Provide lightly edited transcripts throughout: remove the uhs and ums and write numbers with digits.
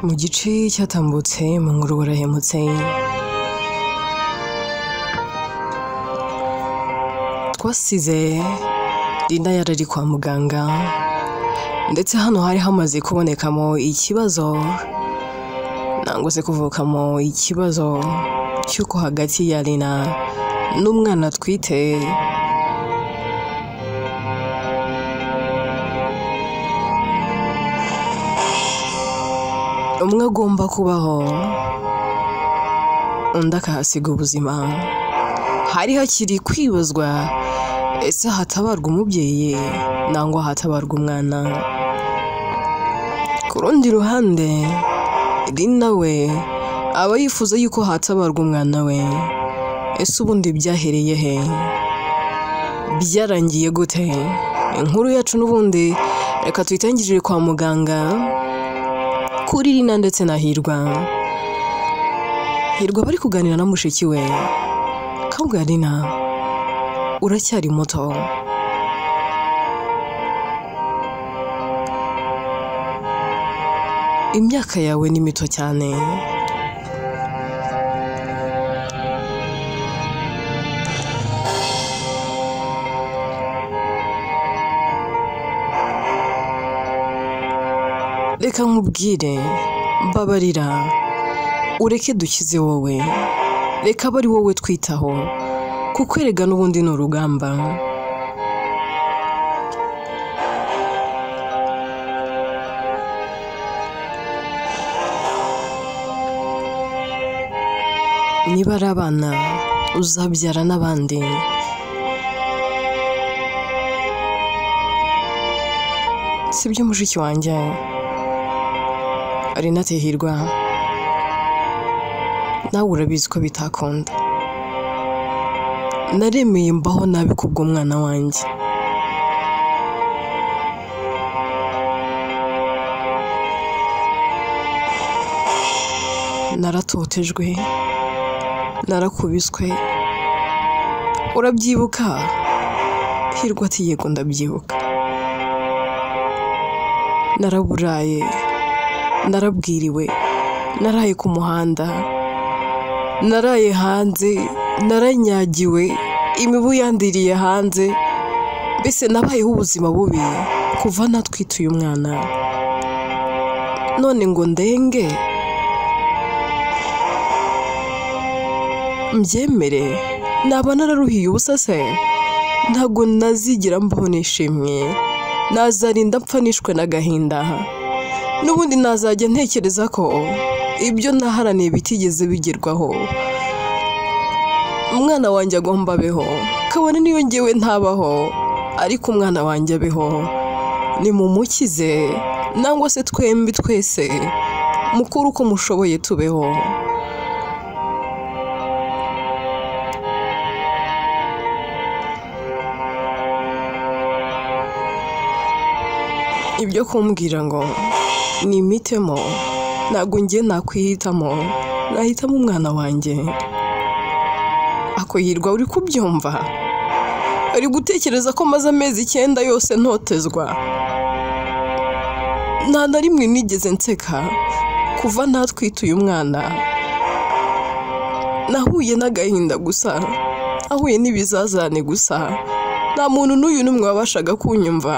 Mu gice cyatambutse mu nkuru warahemutse, twasize Linda yarari kwa muganga, ndetse hano hari hamaze kubonekamo ikibazo, nangwa se kuvukamo ikibazo cy'uko hagati ya Lina n'umwana atwite umwe agomba kubaho undi akahasiga ubuzima. Hari hakiri kwibazwa ese hatabarwa umubyeyi nangwa hatabarwa umwana. Ku rundi ruhande Lina we aba yifuza yuko hatabarwa umwana we. Ese ubundi byahereye he? Byarangiye gute? Inkuru yacu n'ubundi reka tuyitangirire kwa muganga kuri Lina ndetse na Hirwa. Hirwa bari kuganira na mushiki we, akabwira Lina uracyari muto, imyaka yawe ni mito cyane, reka nkubwire, mbabarira ureke dukize wowe, reka abe ari wowe twitaho, kuko erega n'ubundi ni urugamba. Niba ari abana uzabyara n'abandi, sibyo mushiki wanjye? Lina ati Hirwa nawe urabizi ko bitakunda, naremeye mbaho nabi kubw'umwana wanjye, naratotejwe, narakubiswe, urabyibuka? Hirwa ati yego ndabyibuka, naraburaye, narabwiriwe, naraye ku muhanda, naraye hanze, naranyagiwe, imibu yandiriye hanze, mbese nabayeho ubuzima bubi kuva natwite uyu mwana, none ngo ndenge mbyemere naba nararuhiye ubusa se? Ntabwo nazigera mbaho nishimye, nazarinda mpfa nishwe n'agahinda, n'ubundi nazajya ntekereza ko ibyo naharaniye bitigeze bigerwaho. Umwana wanjye agomba abeho, kabone niyo ngewe ntabaho, ariko umwana wanjye abeho. Nimumukize nangwa se twembi twese mukuru uko mushoboye tubeho. Ibyo kumbwira ngo nimitemo ntabwo njye nakwihitamo, nahitamo umwana wanjye. Ako Hirwa uri kubyumva? Ari gutekereza ko maze amezi 9 yose ntotezwa, nta na rimwe nigeze nseka kuva natwite uyu mwana. Nahuye n'agahinda gusa, nahuye n'ibizazane gusa, nta muntu n'uyu n'umwe wabashaga kunyumva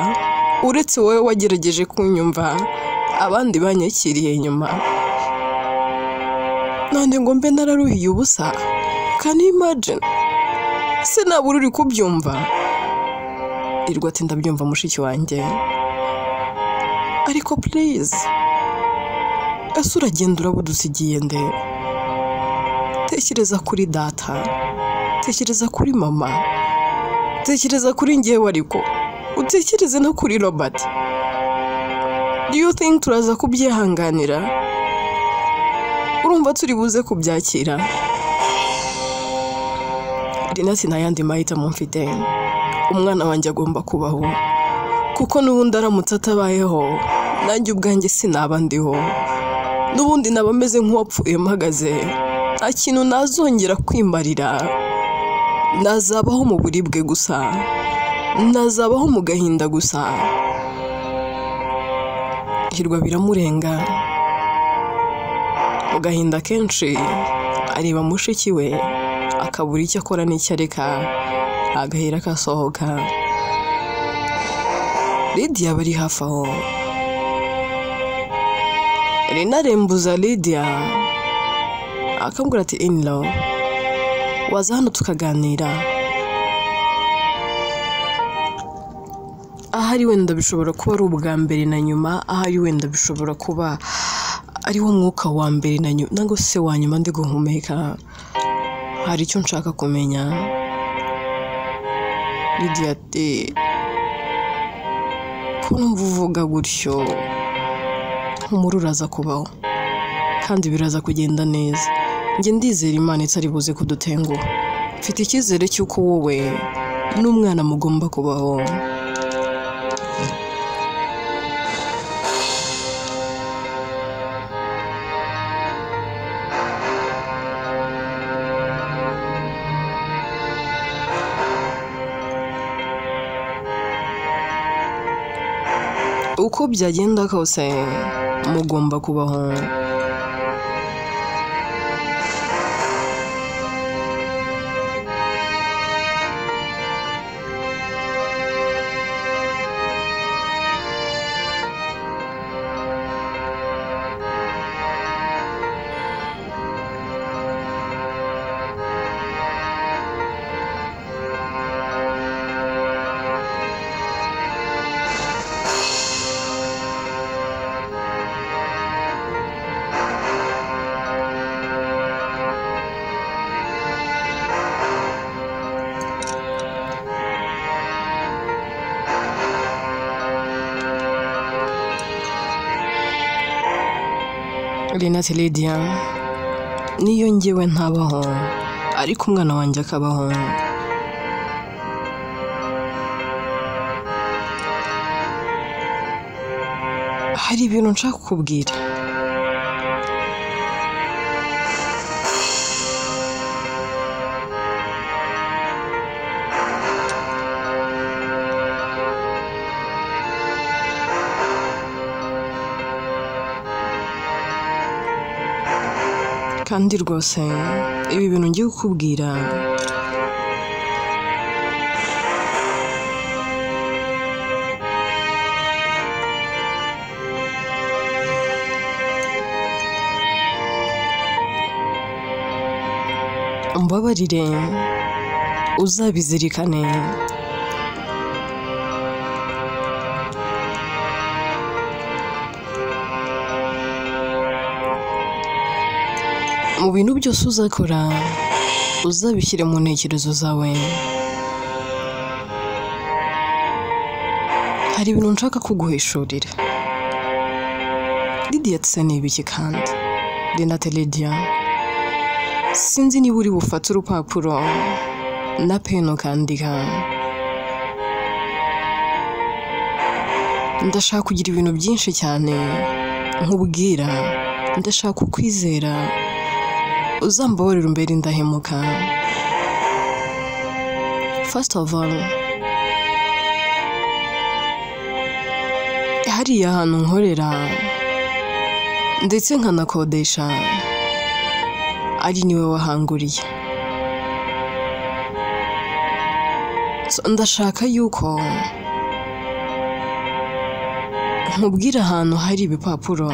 uretse wowe wagerageje kunyumva, abandi banyakiriye nyuma. None ngo mbe nararuhiye ubusa? Can you imagine? Se nabura uri kubyumva? Hirwa ati ndabyumva mushiki wanjye, ariko please, ese uragenda urabudusigiye nde? Tekereza kuri data, tekereza kuri mama, tekereza kuri njyewe, ariko utekereze no kuri Robert. Do you think turaza kubyihanganira? Urumva turi buze kubyakira? Lina ati nta yandi mahitamo mfite, umwana wanjye agomba kubaho, kuko n'ubundi aramutse atabayeho nanjye ubwanjye sinaba ndiho, n'ubundi naba meze nk'uwapfuye mpagaze, nta kintu nazongera kwimarira, nazabaho mu buribwe gusa, nazabaho mu gahinda gusa. Hirwa biramurenga, Mu gahinda kenshi areba mushiki we akabura icyo akora n'icyo areka, agahera akasohoka. Lydia aba ari hafi aho. Rina arembuza Lydia akambwira ati in-law, waza hano tukaganira. Ahari wenda bishobora kuba ari ubwa mbere na nyuma, ahari wenda bishobora kuba ari wo mwuka wa mbere na nyuma, nangwa se wa nyuma ndi guhumeka. Hari icyo nshaka kumenya. Lydia ati ko numva uvuga gutyo, humura uraza kubaho kandi biraza kugenda neza. Njye ndizera Imana itari buze kudutenguha. Mfite icyizere cy'uko wowe n'umwana mugomba kubaho. Uko byagenda kose mugomba kubaho. Lina ati Lydia, niyo njyewe ntabaho ariko umwana wanjye akabaho. Hari ibintu nshaka kukubwira. Kandi rwose ibi bintu ngiye kukubwira umbabarire uzabizirikane. Mu bintu byose uzakora uzabishyire mu ntekerezo zawe. Hari ibintu nshaka kuguhishurira. Lydia ati se ni ibiki kandi? Lina ati Lydia, sinzi niba uri bufate urupapuro na peni ukandika. Ndashaka kugira ibintu byinshi cyane nkubwira, ndashaka kukwizera, uzambabarira umbere indahemuka. First of all, hariya hantu nkorera ndetse nkanakodesha ari niwe wahanguriye. So, ndashaka yuko nkubwira ahantu hari ibipapuro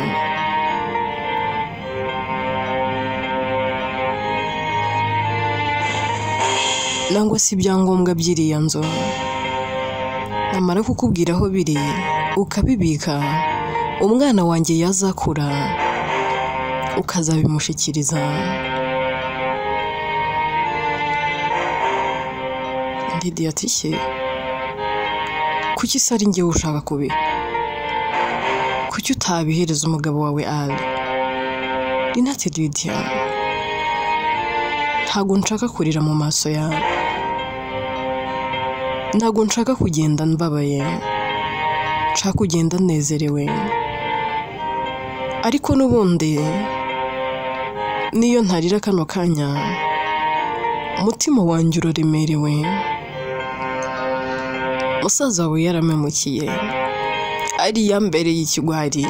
nangwa se ibyangombwa by'iriya nzu. Namara kukubwira aho biri ukabibika, umwana wanjye yazakura ukazabimushikiriza. Lydia ati se kuki se ari njyewe ushaka kubi? Kuki utabihereza umugabo wawe Ali? Lina ati Lydia, ntabwo nshaka kurira mu maso yawe, ntabwo nshaka kugenda mbabaye, nshaka kugenda nezerewe. Ariko n'ubundi niyo ntarira kano kanya, umutima wanjye uraremerewe. Musaza wawe yaramemukiye, ariya mbereye ikigwari.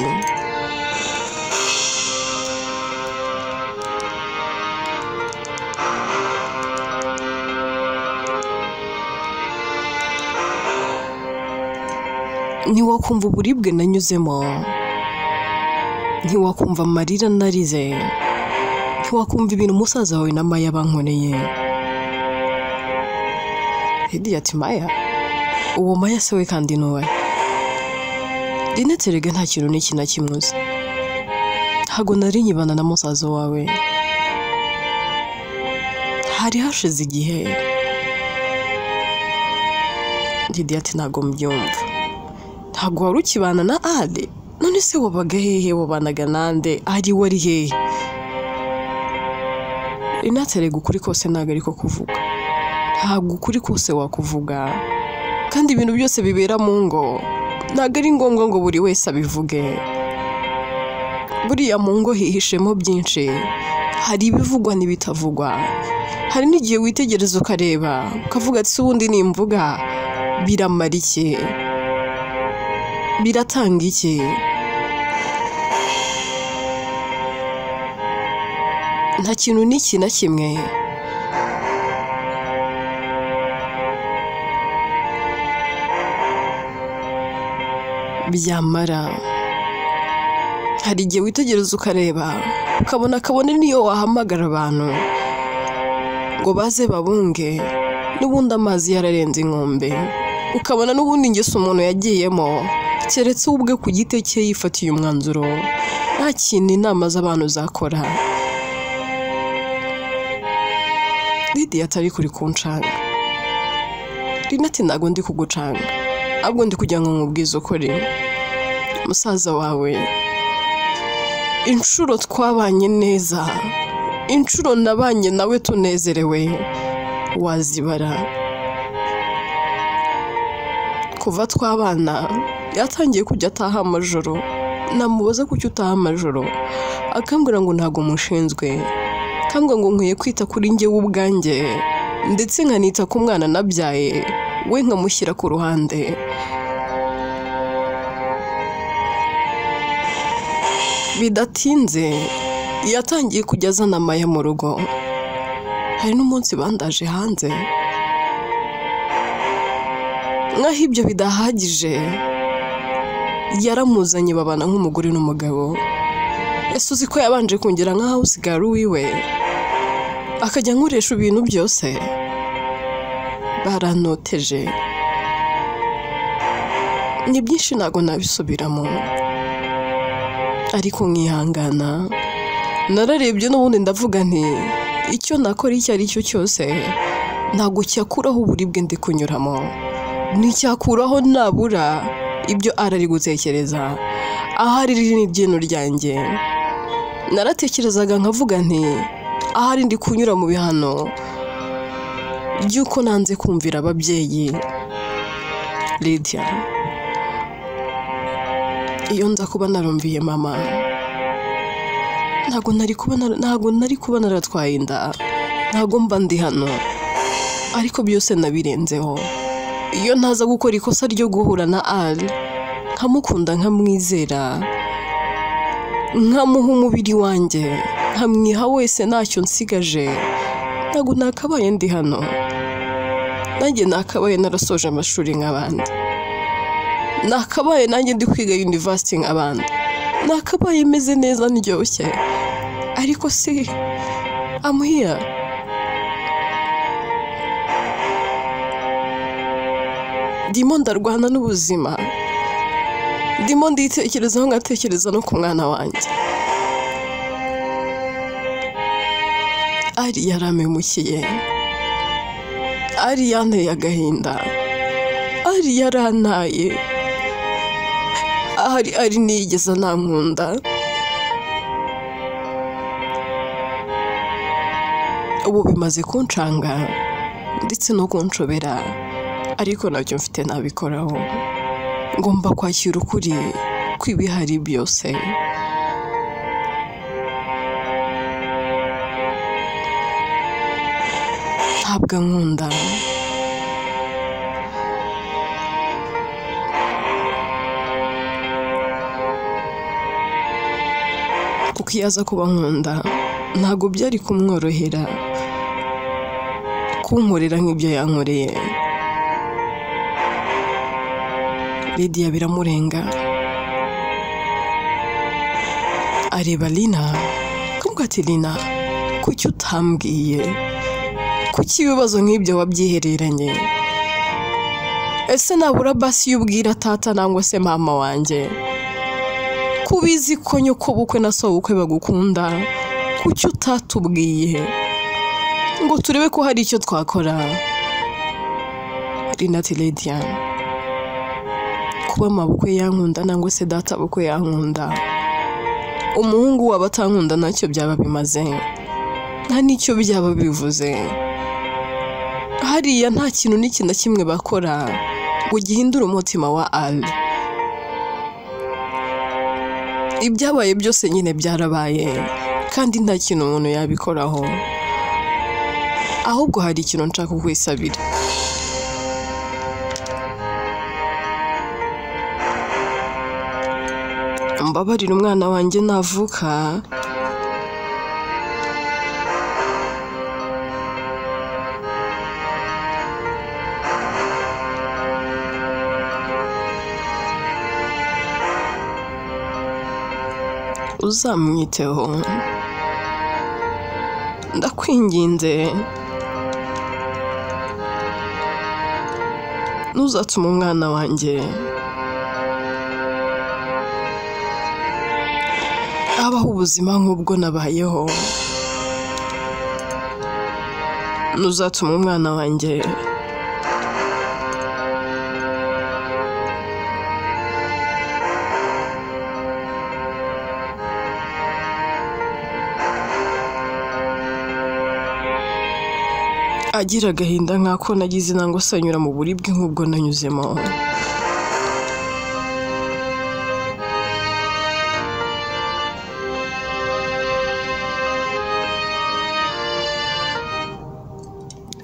Ntiwakumva uburibwe nanyuzemo, ntiwakumva amarira narize, ntiwakumva ibintu umusaza wawe na Maya bankoreye. Lidiya ati Maya? Uwo Maya se we kandi ni uwahe? Linete erega nta kintu n'iki na kimwe uzi. Ntabwo nari nkibana na musaza wawe. Hari hashize igihe. Lidiya ati ntabwo mbyumva. Ntabwo wari ukibana na Ade? None se wabaga hehe, wabanaga nande, ari wari hehe? Linete erega ukuri kose ntabwo ariko kuvuga. Ntabwo ukuri kose wakuvuga. Kandi ibintu byose bibera mu ngo ntabwo ari ngombwa ngo buri wese abivuge. Buriya mu ngo hihishemo byinshi, hari ibivugwa n'ibitavugwa. Hari n'igihe witegereza ukareba ukavuga ati ubundi nimvuga biramara iki, biratanga iki? Nta kintu n'iki na kimwe byamara. Hari igihe witegereza ukareba ukabona kabone niyo wahamagara abantu ngo baze babunge, n'ubundi amazi yararenze inkombe, ukabona n'ubundi ingeso umuntu yagiyemo keretse ubwe ku giti cye yifatiye umwanzuro, nta kintu inama z'abantu zakora. Lidiya atari kuri kuncanga. Linete ntabwo ndi kugucanga, ahubwo ndi kugira ngo nkubwize ukuri. Musaza wawe inshuro twabanye neza, inshuro nabanye nawe tunezerewe, wazibara. Kuva twabana yatangiye kujya ataha amajoro, namubaza kuki utaha amajoro, akambwira ngo ntabwo mushinzwe, akambwira ngo nkwiye kwita kuri njyewe ubwanjye, ndetse nkanita ku mwana nabyaye, we nkamushyira ku ruhande. Bidatinze yatangiye kujya azana Maya mu rugo. Hari n'umunsi bandaje hanze. Nkaho ibyo bidahagije, yaramuzanye babana nk'umugore n'umugabo. Ese uzi ko yabanje kongera nkaho usigara uwiwe, akajya ankoresha ibintu byose. Baranoteje. Ni byinshi ntabwo nabisubiramo, ariko nkihangana. Nararebye n'ubundi ndavuga nti icyo nakora icyo ari cyo cyose ntabwo cyakuraho uburibwe ndi kunyuramo, nticyakuraho nabura ibyo arari gutekereza. Ahari riri ni iryinyo ryanjye. Naratekerezaga nkavuga nti ahari ndi kunyura mu bihano by'uko nanze kumvira ababyeyi. Lidiya, iyo nza kuba narumviye mama, ntabwo nari kuba naratwaye inda, ntabwo mba ndi hano. Ariko byose nabirenzeho. Iyo ntaza gukora ikosa ryo guhura na Ali, nkamukunda, nkamwizera, nkamuha umubiri wanjye, nkamwiha wese ntacyo nsigaje, ntabwo nakabaye ndi hano. Nanjye nakabaye narasoje amashuri nk'abandi, nakabaye nanjye ndi kwiga university nk'abandi, nakabaye meze neza ndyoshye. Ariko si I'm here. Ndimo ndarwana n'ubuzima, ndimo nditekerezaho ngatekereza no ku mwana wanjye. Ari yarampemukiye, Ari yanteye agahinda, Ari yarantaye, ahari Ari niyigeze anankunda. Ubu bimaze kuncanga ndetse no kunshobera, ariko nabyo mfite nabikoraho. Ngomba kwakira ukuri kw'ibihari byose. Ntabwo ankunda. Kuko iyo aza kuba ankunda ntabwo byari kumworohera kunkorera nk'ibyo yankoreye. Lydia biramurenga, areba Lina akamubwira ati Lina, kuki utambwiye? Kuki ibibazo nk'ibyo wabyihereranye? Ese nabura basi iyo ubwira tata nangwa se mama wanjye? Kubizi ko nyoko bukwe na so bukwe bagukunda, kuki utatubwiye ngo turebe ko hari icyo twakora? Lina ati Lydia, kuba mabukwe yankunda nangwa se data bukwe yankunda, umuhungu waba atankunda ntacyo byaba bimaze, nta n'icyo byaba bivuze. Hariya nta kintu n'iki na kimwe bakora ngo gihindure umutima wa Ali. Ibyabaye byose nyine byarabaye, kandi nta kintu umuntu yabikoraho. Ahubwo hari ikintu nshaka kukwisabira. Mbabarira umwana wanjye navuka, uzamwiteho, ndakwinginze, ntuzatume umwana wanjye abaho ubuzima nk'ubwo nabayeho, ntuzatume umwana wanjye agira agahinda nk'ako nagize nangwa se anyura mu buribwe nk'ubwo nanyuzemo.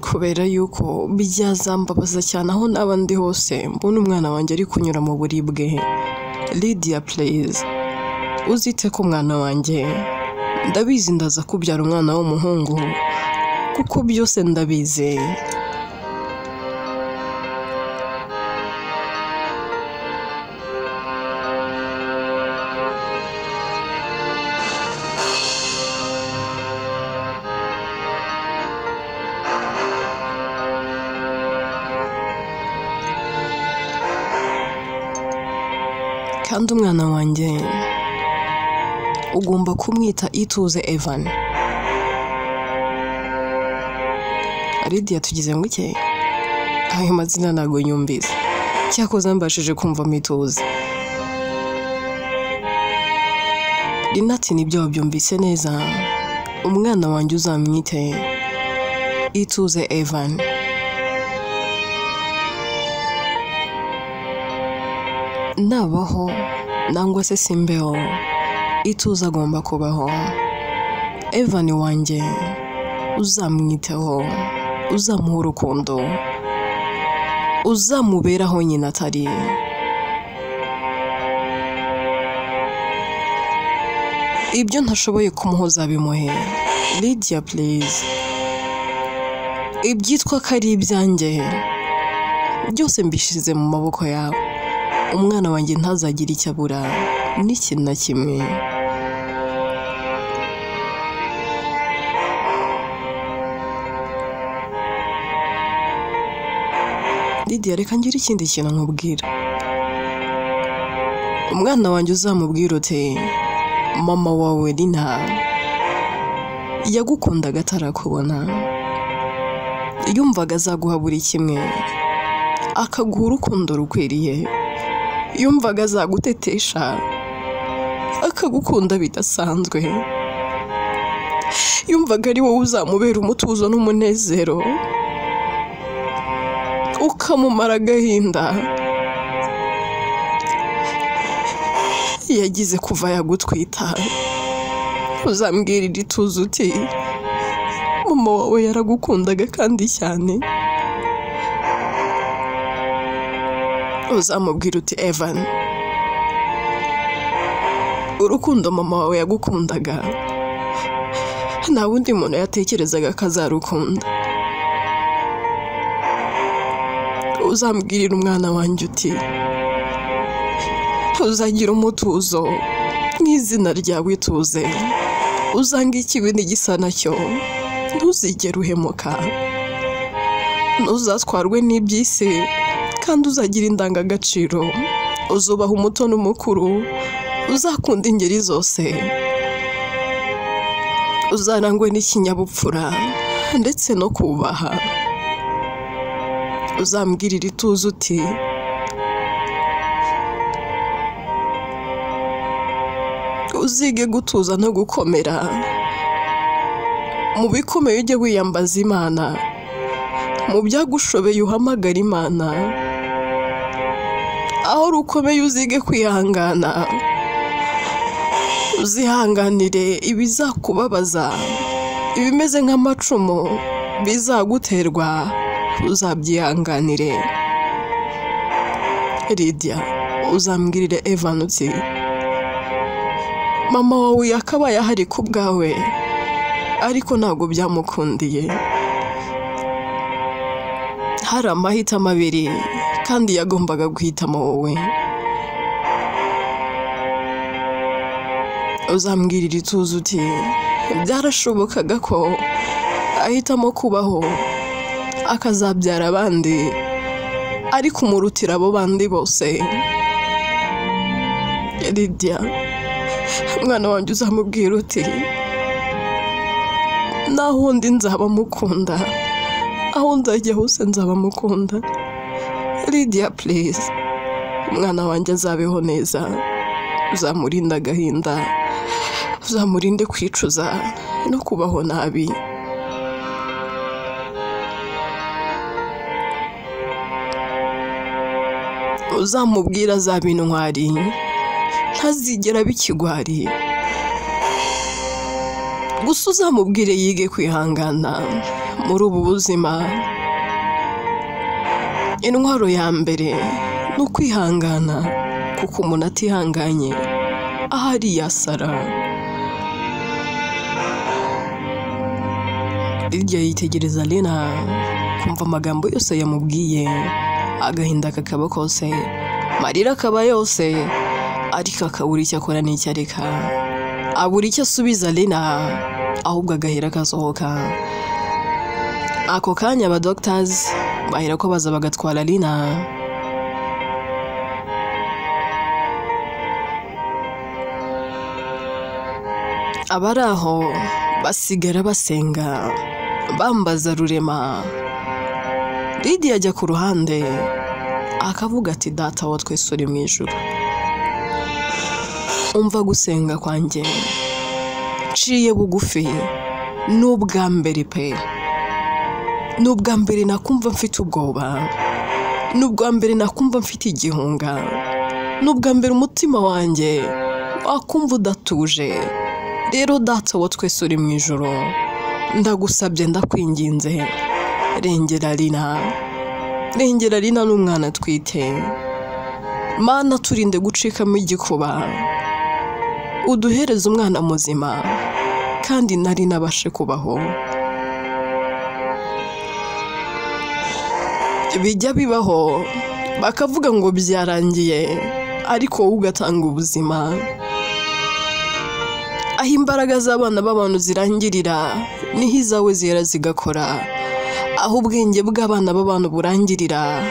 Kubera yuko byazambabaza cyane aho naba ndi hose mbona umwana wanjye ari kunyura mu buribwe. Lydia please, uzite ku mwana wanjye, ndabizi ndaza kubyara umwana w'umuhungu kuko byose ndabizi. Kandi umwana wanjye ugomba kumwita Ituze Evan. Lydia tugize ngo iki? Ayo mazina ntabwo nyumvise, cyakoze mbashije kumva Ituze. Lina ati nibyo wabyumvise neza, umwana wanjye uzamwite Ituze Evan. Nabaho nangwa se simbeho, Ituze agomba kubaho. Evan wanjye uzamwiteho, uzamuha urukundo, uzamuberaho nyina atari. Ibyo ntashoboye kumuhoza bimuhe. Lydia please, ibyitwa ko ari ibyanjye byose mbishyize mu maboko yawe. Umwana wanjye ntazagire icyo abura n'ikintu na kimwe. Lydia reka ngire ikindi kintu nkubwira. Umwana wanjye uzamubwira uti mama wawe Lina yagukundaga atarakubona, yumvaga azaguha buri kimwe, akaguha urukundo rukwiriye, yumvaga azagutetesha, akagukunda bidasanzwe, yumvaga ari wowe uzamubera umutuzo n'umunezero, ukamumara agahinda yagize kuva yagutwita. Uzambwirira Ituze uti mama wawe yaragukundaga kandi cyane. Uzamubwira uti Evan, urukundo mama wawe yagukundaga nta wundi muntu yatekerezaga ko azarukunda. Uzambwirira umwana wanjye uti Uzagira umutuzo n'izina ryawe ituze, uzanga ikibi n'igisa nacyo, ntuzigere uhemuka, ntuzatwarwe n'iby'isi, kandi uzagira indangagaciro, uzubaha umuto n'umukuru, uzakunda ingeri zose, uzarangwe n'ikinyabupfura ndetse no kubaha. Uzambwirira ituze uti uzige gutuza no gukomera, mu bikomeye ujye wiyambaza Imana, mu byagushobeye uhamagara Imana, aho rukomeye uzige kwihangana, uzihanganire ibizakubabaza, ibimeze nk'amacumu bizaguterwa, uzabyihanganire. Lydia, uzambwirire Evan uti mama wawe yakabaye ahari ku bwawe, ariko ntabwo byamukundiye. Hari amahitamo abiri kandi yagombaga guhitamo wowe. Uzambwirira ituze uti byarashobokaga ko ahitamo kubaho akazabyara abandi, ariko umurutira abo bandi bose. Lydia, mwana wanjye, uzamubwira uti naho undi nzaba mukunda, aho nzajya hose nzaba mukunda. Lydia please, umwana wanjye azabeho neza, uzamurinde agahinda, uzamurinde kwicuza no kubaho nabi. Uzamubwira azaba intwari, ntazigera aba ikigwari. Gusa uzamubwire yige kwihangana muri ubu buzima. Intwaro ya mbere ni ukwihangana, kuko umuntu atihanganye ahari yasara. Lydia yitegereza Lena, kumva amagambo yose yamubwiye, agahinda kakaba kose, marira akaba yose, ariko akabura icyo akora n'icyo areka, abura icyo asubiza Lena, ahubwo agahera akasohoka. Ako kanya aba doctors bahera ko baza bagatwara Lena. Abari aho basigara basenga, bambaza Rurema. Lydia ajya ku ruhande akavuga ati data wa twese uri mu ijuru, umva gusenga kwanjye, nciye bugufi, n'ubwa mbere pe, n'ubwa mbere nakumva mfite ubwoba, n'ubwa mbere nakumva mfite igihunga, n'ubwa mbere umutima wanjye wakumva udatuje. Rero data wa twese uri mu ijuru, ndagusabye, ndakwinginze, rengera Lina, rengera Lina n'umwana atwite. Mana turinde gucikamo igikuba, uduhereze umwana muzima, kandi nari nabashe kubaho. Bijya bibaho bakavuga ngo byarangiye, ariko wowe ugatanga ubuzima. Aho imbaraga z'abana b'abantu zirangirira niho izawe zihera zigakora, aho ubwenge bw'abana b'abantu burangirira,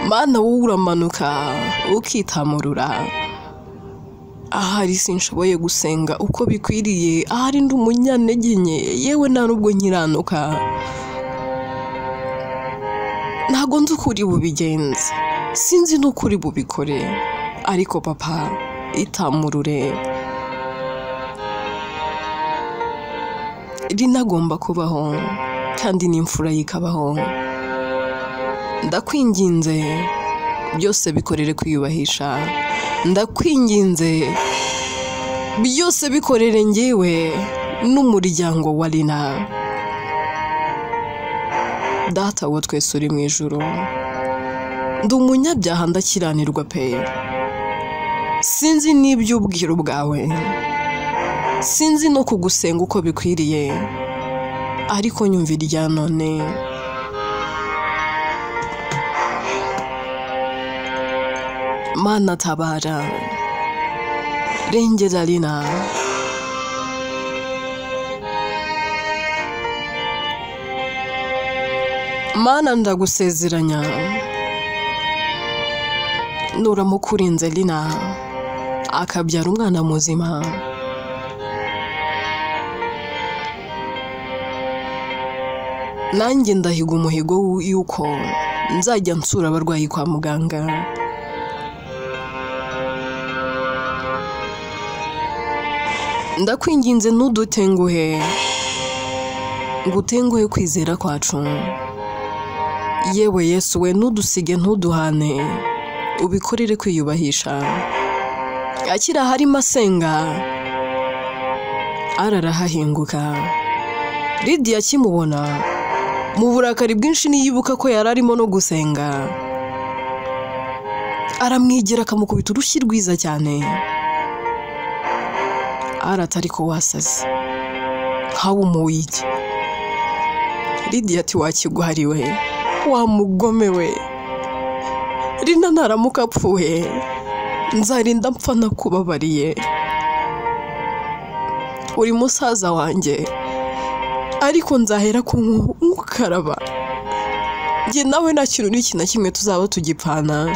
Mana wowe uramanuka ukitamurura. Ahari sinshoboye gusenga uko bikwiriye, ahari ndi umunyantege nke, yewe nta nubwo nkiranuka, ntago nzi uko uri bubigenze, sinzi n'uko uri bubikore, ariko papa itamurure. Lina agomba kubaho, kandi n'imfura ye ikabaho. Ndakwinginze byose bikorere kwiyubahisha, ndakwinginze byose bikorere njyewe n'umuryango wa Lina. Data wa twese uri mu ijuru, ndi umunyabyaha ndakiranirwa pe, sinzi n'iby'ubwiru bwawe, sinzi no kugusenga uko bikwiriye, ariko nyumva irya none. Mana tabara, rengera Lina. Mana ndagusezeranya, nuramuka urinze Lina akabyara umwana muzima, nanjye ndahiga umuhigo yuko nzajya nsura abarwayi kwa muganga. Ndakwinginze ntudutenguhe, ngutenguhe kwizera kwacu. Yewe Yesu we, ntudusige ntuduhane, ubikorere kwiyubahisha. Akiri aharimo asenga, ararahahinguka. Lidiya akimubona mu burakari bwinshi niyibuka ko yari arimo no gusenga, aramwegera akamukubita urushyi rwiza cyane. Aratari ko wasaze nkawe umuwiki. Lidiya ati wakiguhariwe, wa mugome we, Lina naramuka apfuye nzarinda mpfa nakubabariye. Uri musaza wanjye, ariko nzahera ku nkukaraba. Njye nawe nta kintu n'iki na kimwe tuzaba tugipfana.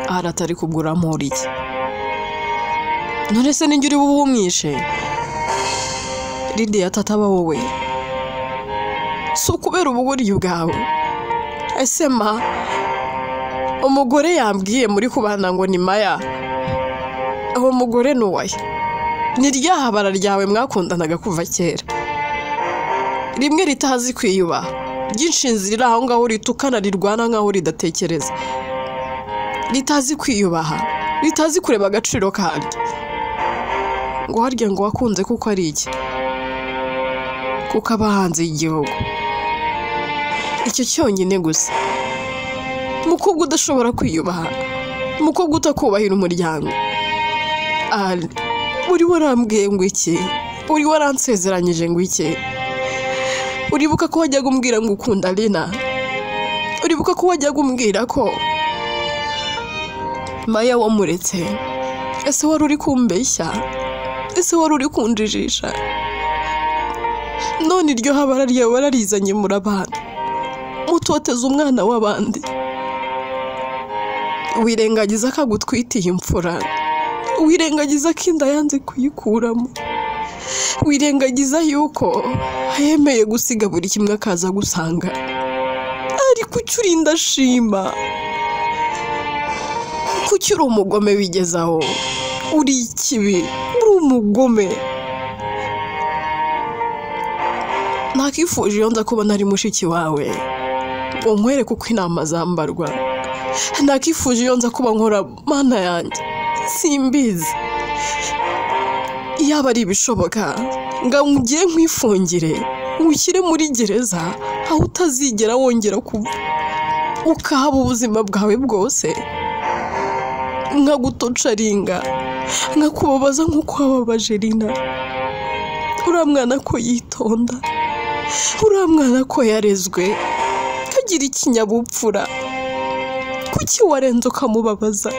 Aratari kubwo urampora iki? None se ninjye uri bube umwishe? Lidiya tataba wowe, si ukubera ubugoryi bwawe. Ese ma, umugore yambwiye muri kubana ngo ni Maya, uwo mugore ni uwahe? Ni rya habara ryawe mwakundanaga kuva kera, rimwe ritazi kwiyubaha, ry'inshinzi riri aho ngaho ritukana rirwana nkaho ridatekereza, ritazi kwiyubaha, ritazi kureba agaciro karyo. Ngo harya ngo wakunze kuko ari iki? Kuko aba hanze y'igihugu. Icyo cyonyine gusa. Umukobwa udashobora kwiyubaha, umukobwa utakubahira umuryango. Uri warambwiye ngo iki? Uri waransezeranyije ngo iki? Uribuka ko wajyaga umbwira ngo ukunda Lina? Uribuka ko wajyaga umbwira ko Maya wamuretse? Ese wari uri kumbeshya? Ese wari uri kunjijisha? None iryo habara ryawe wararizanye murabana, mutoteza umwana w'abandi, wirengagiza ko agutwitiye imfura, wirengagiza ko inda yanze kuyikuramo, wirengagiza yuko yemeye gusiga buri kimwe akaza gusanga. Ariko kuki urinda ashima? Kuki uri umugome wigezaho? Uri ikibi, uri umugome. Nakifuje iyo nza kuba nari mushiki wawe ngo nkwereke uko inama zambarwa. Nakifuje iyo nza kuba nkora Mana yanjye, simbizi. Yaba ari ibishoboka ngo ngiye nkwifungire, nkushyire muri gereza aho utazigera wongera kuva, ukahaba ubuzima bwawe bwose, nkagutocaringa, nkakubabaza nk'uko wababaje Lina. Uriya mwana ko yitonda, uriya mwana ko yarezwe, kagira ikinyabupfura, kuki warenze ukamubabaza?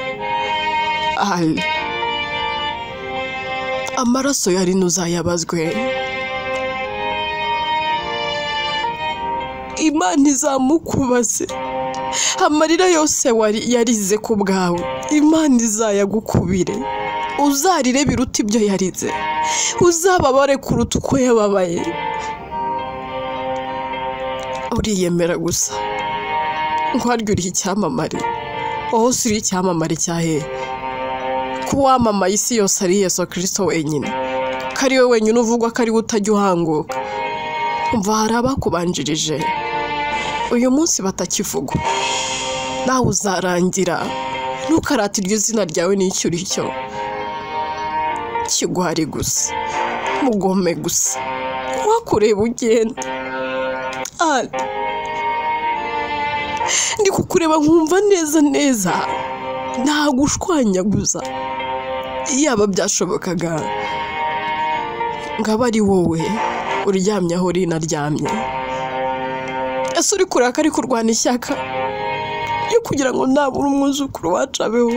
Amaraso ya Lina uzayabazwe, Imana izamukubaze. Amarira yose yarize ku bwawe, Imana izayagukubire. Uzarire biruta ibyo yarize, uzababare kuruta uko yababaye. Uriyemera gusa ngo harya uri icyamamare. Wowe si uri icyamamare cyahe? Ko wamamaye isi yose ari Yesu Kristo wenyine, ko ari we wenyine uvugwa, ko ari we utajya uhanguka. Umva, hari abakubanjirije uyu munsi batakivugwa, nawe uzarangira. Ntukarate iryo zina ryawe n'icyo uri cyo. Kigwari gusa, mugome gusa, wakureba ugenda. Ndi kukureba nkumva neza neza ntagushwanyaguza. Yaba byashobokaga ngaba ari wowe uryamye aho Lina aryamye. Ese uri kuraka ari kurwana ishyaka? yo kugira ngo nabura umwuzukuru wacu abeho.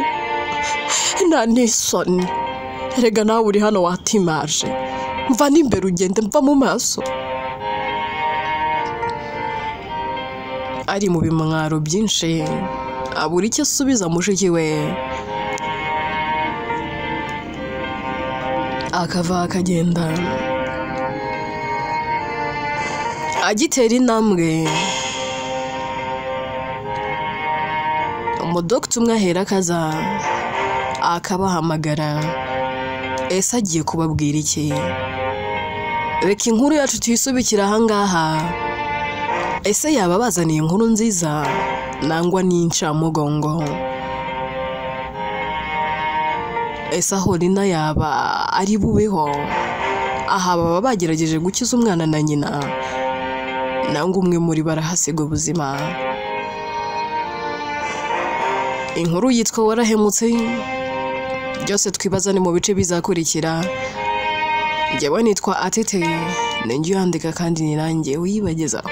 Nta n'isoni, erega nawe uri hano watimaje, mva n'imbere ugende, mva mu maso. Ari mu bimwaro byinshi, abura icyo asubiza mushiki we, akava akagenda. Agitera intambwe, umudogita umwe ahera akaza akabahamagara. Ese agiye kubabwira iki? Reka inkuru yacu tuyisubikire ahangaha. Ese yaba abazaniye inkuru nziza nangwa n'incamugongo? Ese aho Lina yaba ari bubeho? Aha baba bagerageje gukiza umwana na nyina, nangwa umwe muri barahasiga ubuzima. Inkuru yitwa Warahemutse, byose twibaza ni mu bice bizakurikira. Njyewe nitwa Atete, ni njye uyandika kandi ni nanjye uyibagezaho.